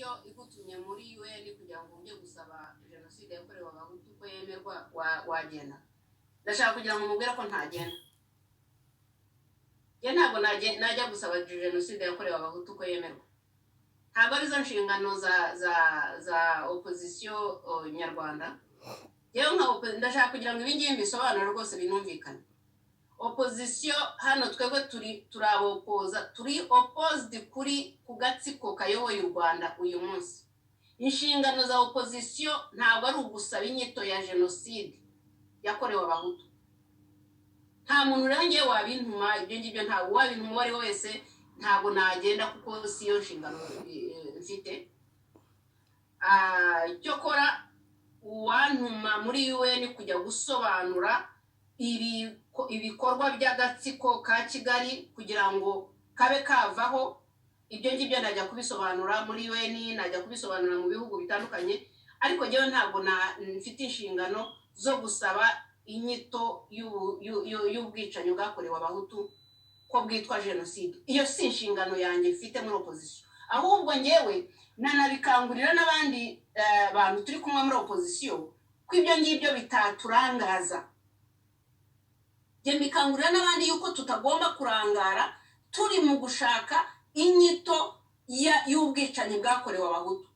Opozisiyo igutumye muri UN kugira ngo ujye gusaba jenoside yakorewe Abahutu ko yemerwa, wagenda? Ndashaka kugira ngo mubwire ko ntagenda. Njye ntabwo najya gusaba jenoside yakorewe Abahutu ko yemerwa. Ntabwo arizo nshingano za opozisiyo nyarwanda. Yewe, nka ndashaka kugira ngo ibi ngibi mbisobanure rwose binumvikane. Opozisiyo hano, twebwe turi turabopoza, turi opposed ku gatsiko kayoboye u Rwanda uyu munsi. Inshingano za opozisiyo ntabwo ari ugusaba inyito ya jenoside yakorewe Abahutu. Nta muntu rero ngewe wabintuma ibyo ngibyo, ntabwo wabintuma uwo ari we wese, ntabwo nagenda kuko si yo nshingano mfite. Cyokora uwantuma muri UN kujya gusobanura ibikorwa by'agatsiko ka Kigali kugira ngo kabe kavaho, ibyo ngibyo najya kubisobanura muri UN, najya kubisobanura mu bihugu bitandukanye, ariko njyewe ntabwo mfite inshingano zo gusaba inyito y'ubwicanyi bwakorewe Abahutu ko bwitwa jenoside. Iyo si inshingano yanjye mfite muri opozisiyo. Ahubwo ngewe nanabikangurira n'abandi bantu turi kumwe muri opozisiyo ko ibyo ngibyo bitaturangaza. Njye mbikangurira n'abandi yuko tutagomba kurangara turi mu gushaka inyito y'ubwicanyi bwakorewe Abahutu.